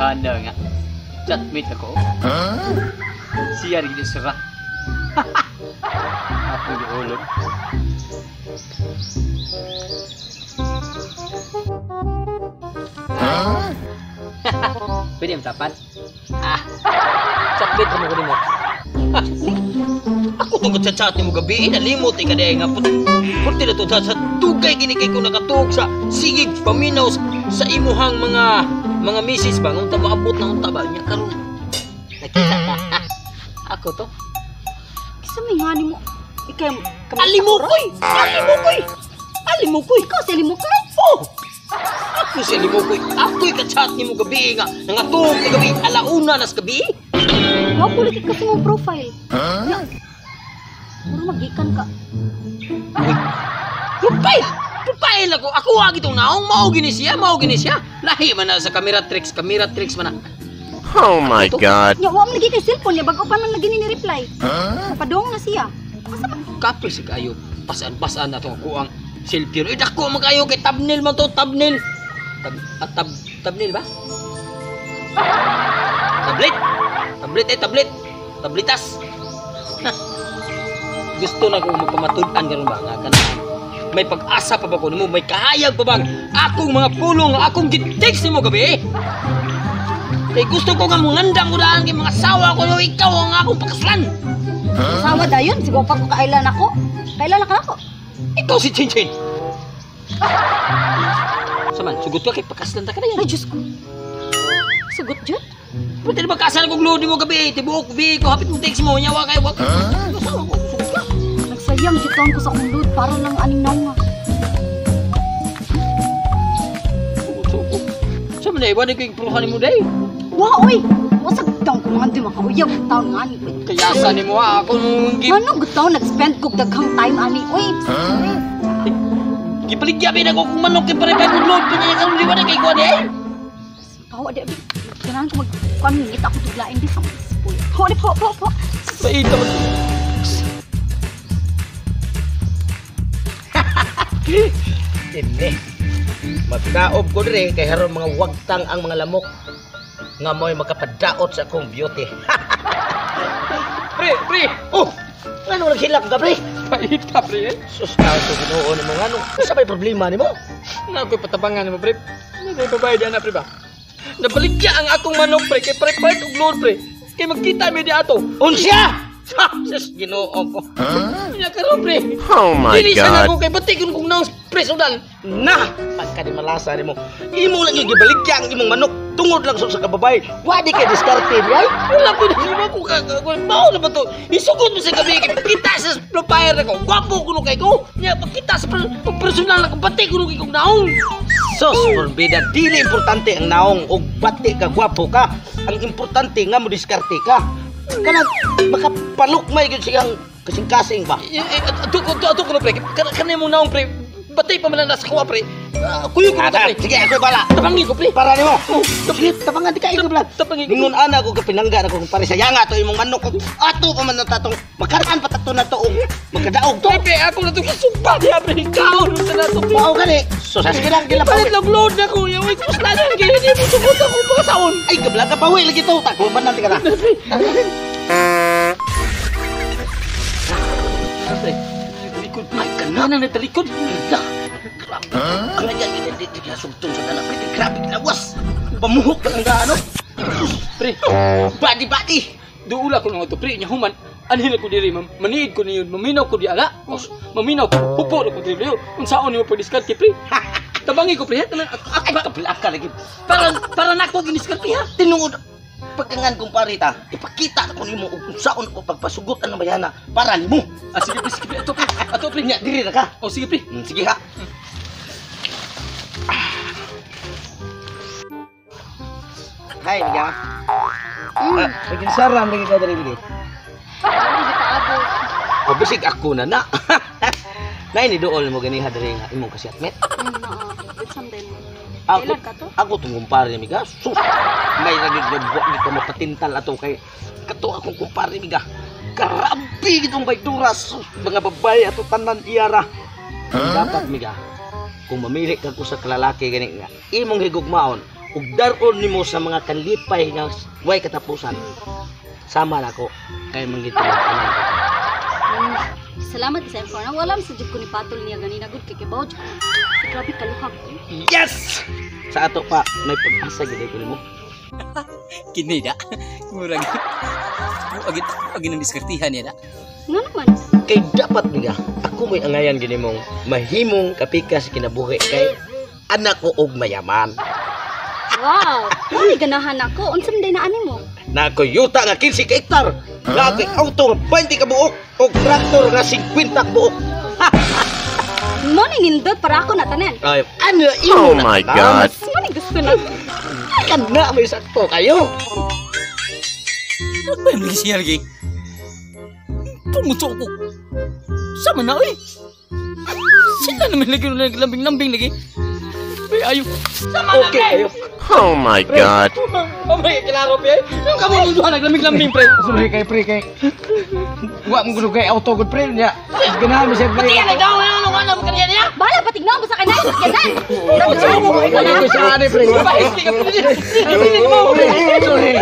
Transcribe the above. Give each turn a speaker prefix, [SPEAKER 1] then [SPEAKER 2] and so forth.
[SPEAKER 1] Pangutana nga. Chatmate ako. Siya rin sira. Ako giulog. Pwede ang tapat? Ah. Chatmate mo ko nimo. Ako tungkol sa chat nimo gabi, nalimot ka diay nga puti na to sa dugay gini kay ko nakatuog sa sigig paminaw sa imuhang mga misis ba ngunta maabot na unta ba nya karon nakita ka. Ako to.
[SPEAKER 2] Kisa may nga nimo ikay
[SPEAKER 1] Alimukoy. Alimukoy. Alimukoy.
[SPEAKER 2] Ikaw si Alimukoy?
[SPEAKER 1] Oh. Ako si Alimukoy. Ako'y ka-chat nimo gabi nga nangatuog ka gabi alauna nas gabi.
[SPEAKER 2] Wa ko lagi kasi mong profile. Huh? Mura magikan ka.
[SPEAKER 1] Profile. Profile ako. Ako agi tong naong mao gini siya, mao gini siya. Lahi man na sa camera tricks man na.
[SPEAKER 3] Oh my God.
[SPEAKER 2] Nya wa man lagi kay cellphone niya bag-o pa man lagi ni reply. Huh? Napadong na siya. Asa man
[SPEAKER 1] kapoy si kayo. Pasan-pasan na to ako ang selfie. Eh dako man kayo kay thumbnail man to, thumbnail. Thumbnail ba? Tablet. Tablet eh, tablet. Tablitas. Gusto na kong magpamatud-an karon ba nga kanang may pag-asa pa ba ko nimo, may kahayag pa bang akong mga pulong nga akong gi-text nimo gabi? Kay gusto ko nga mongandam ko daan kay mga sawa ko yo, ikaw ang akong pakaslan.
[SPEAKER 2] Huh? Sawa dayon, siguro pa ko kailan ako. Kailan ka ako?
[SPEAKER 1] Ikaw si Chinchin. Saman, sugot ka kay pakaslan ta ka na yan.
[SPEAKER 2] Ay Diyos ko. Sugot jud?
[SPEAKER 1] Pwede na ba kasal kong load mo gabi? Tibuok gabi ko hapit mong text mo nya wa kay wa. Sawa ko sugot ka.
[SPEAKER 2] Nagsayang jud ko sa akong load para lang aning naong.
[SPEAKER 1] Sa man ay wala ko yung pruhan nimo day.
[SPEAKER 2] Wa oy. Wasag taon ko nga di makauyab taon nga ni.
[SPEAKER 1] Kaya sa nimo ako nung
[SPEAKER 2] Ano gud nag-spend kog daghang time ani oy.
[SPEAKER 1] Gipaligya ba nako kung manok kay pare pag load pa niya karon di ba na kay kuan eh.
[SPEAKER 2] Pawa di abi. Ganahan ko mag kuan ngita ako tuglain di sa spoil. Po di po po po.
[SPEAKER 1] Paita man.
[SPEAKER 4] Kini. Magdaob ko dire kay haron mga wagtang ang mga lamok nga mo'y makapadaot sa akong beauty.
[SPEAKER 1] Pre, pre.
[SPEAKER 4] Oh, ngano naghilak ka pre?
[SPEAKER 1] Paita pre.
[SPEAKER 4] Sus, ato Ginoo nimo ngano? Unsa may problema nimo?
[SPEAKER 1] Na ako'y patabangan nimo pre. May babae di ana pre ba? Nabaligya ang akong manok pre kay pare-palit og load pre. Kay magkita mi di ato.
[SPEAKER 4] Unsya? Sus, Ginoo ko.
[SPEAKER 1] Nya karon pre.
[SPEAKER 3] Oh my
[SPEAKER 1] Dili
[SPEAKER 3] God.
[SPEAKER 1] Ako kay batik kun naong preso dal.
[SPEAKER 4] Na, pagka di malasa nimo. Imo lang yung gibaligya ang imong manok tungod lang sa kababay. Wa di kay diskarte di ay.
[SPEAKER 1] Wala ko na nimo ko mao na ba to? Isugot mo sa gabi kay kita sa profile nako. Gwapo kuno kay ko. Nya pagkita sa personal nako batik kuno kay kong naong.
[SPEAKER 4] Sus, forbida dili importante ang naong og bati ka gwapo ka. Ang importante nga mo diskarte ka. Kanang makapalukmay gyud siyang kasing-kasing ba.
[SPEAKER 1] Ato ko pre. Kanay mo naong pre. Batay pa man na sa kuha pre. Kuyo ko na pre.
[SPEAKER 4] Sige, ako bala.
[SPEAKER 1] Tabangi ko pre.
[SPEAKER 4] Para nimo. Sige, tabangan di ka ikaw bala.
[SPEAKER 1] Tabangi ko.
[SPEAKER 4] Ningon ana ko kapinangga ko kung pare sayanga to imong manok. Ato pa man na tatong makaraan pa tato na to og makadaog to.
[SPEAKER 1] Pre, ako na to kisugba diha pre. Kaon sa na to.
[SPEAKER 4] Mao gani. So sige lang gila
[SPEAKER 1] palit lang load na ko. Yaw ikuslanan kay hindi mo sugot ako pakasaon.
[SPEAKER 4] Ay gabla ka pawi lagi to. Takuban natin ka na.
[SPEAKER 1] Pre, talikod. Ay, kanana na talikod.
[SPEAKER 4] Grabe. Ang ganyan, hindi nasugtong sa tanan. Pre, grabe, lawas. Pamuhok lang ang gaano.
[SPEAKER 1] Pre,
[SPEAKER 4] body, body.
[SPEAKER 1] Duula ko lang ito, pre. Nya human, anhin ako diri, ma'am. Maniid ko niyon. Maminaw ko di ala. Maminaw ko. Hupo na ko diri. Unsaon niyo pag-diskarte, pre? Tabangi ko, pre.
[SPEAKER 4] Ay, kablaka lagi.
[SPEAKER 1] Para na ako giniskarte, ha?
[SPEAKER 4] Tinuod. Pagkangan kong parita, ipakita na ko nimo og unsaon ko pagpasugot ang bayana para nimo.
[SPEAKER 1] Ah, sige, pre, sige, pre. Ato, pre. Ato, pre.
[SPEAKER 4] Nya, diri na ka.
[SPEAKER 1] Oh, sige, pre.
[SPEAKER 4] Sige, ha. Hi, Liga. Naging saram lagi ka diri lagi.
[SPEAKER 2] Hindi pa abot.
[SPEAKER 4] O bisig ako na na. Nay ni dool mo ganiha diri nga imong kasiatmet.
[SPEAKER 2] Ako, ka to?
[SPEAKER 4] Ako tong kumpare miga. Sus. May lagi gud wa ka mapatintal ato kay kato akong kumpare miga. Grabe gitong bayduras. Sus, mga babae ato tanan iyara. Dapat miga kung mamili ka ko sa kalalaki gani nga imong higugmaon, Ug daron nimo sa mga kalipay nga way katapusan. Sama nako kay manggit ko.
[SPEAKER 2] Salamat sa info. Wala man sa jud ko ni patol niya ganina gud kay kibaw jud ko. Grabe kaluhag.
[SPEAKER 4] Yes! Sa ato pa may pag-asa gid ko nimo.
[SPEAKER 1] Kini da. Murag. Agit agin ang diskartihan niya da.
[SPEAKER 2] Nga naman.
[SPEAKER 4] Kay dapat niya ako mo'y angayan gini mong mahimong kapikas kinabuhi kay anak ko og mayaman.
[SPEAKER 2] Wow. Mao ganahan ako. Unsa man day na ani mo?
[SPEAKER 4] Na ako'y yuta nga 15 ka hektar, na ako'y auto nga 20 ka buok, og traktor nga 50 ka buok.
[SPEAKER 2] Mo ni nindot para ako na tanan.
[SPEAKER 4] Ay, ano imo
[SPEAKER 3] Oh
[SPEAKER 4] na
[SPEAKER 3] my
[SPEAKER 4] tanan?
[SPEAKER 3] God.
[SPEAKER 2] Mo ni gusto na.
[SPEAKER 4] Kana may sakto kayo.
[SPEAKER 1] Ay, lagi siya lagi. Pumuto ko. Sama na, oy. Sila naman lagi lambing-lambing lagi. Ay, ayo. Sama na,
[SPEAKER 4] Okay kayo.
[SPEAKER 3] Oh my God.
[SPEAKER 1] Oh my, klaro, pre. Yung kamo mong duha naglamig-lambing, pre.
[SPEAKER 5] Sorry kay pre kay. Wa mo gud kay auto gud pre nya. Ganahan mo siya pre.
[SPEAKER 1] Pati yan, nagdaw na ano, ano, kaniya niya.
[SPEAKER 2] Bahala patignan mo sa kanay sakyanan.
[SPEAKER 5] Ayaw ko siya ani pre.
[SPEAKER 1] Bahisli ka, pre. Sige, mo.
[SPEAKER 5] Sorry.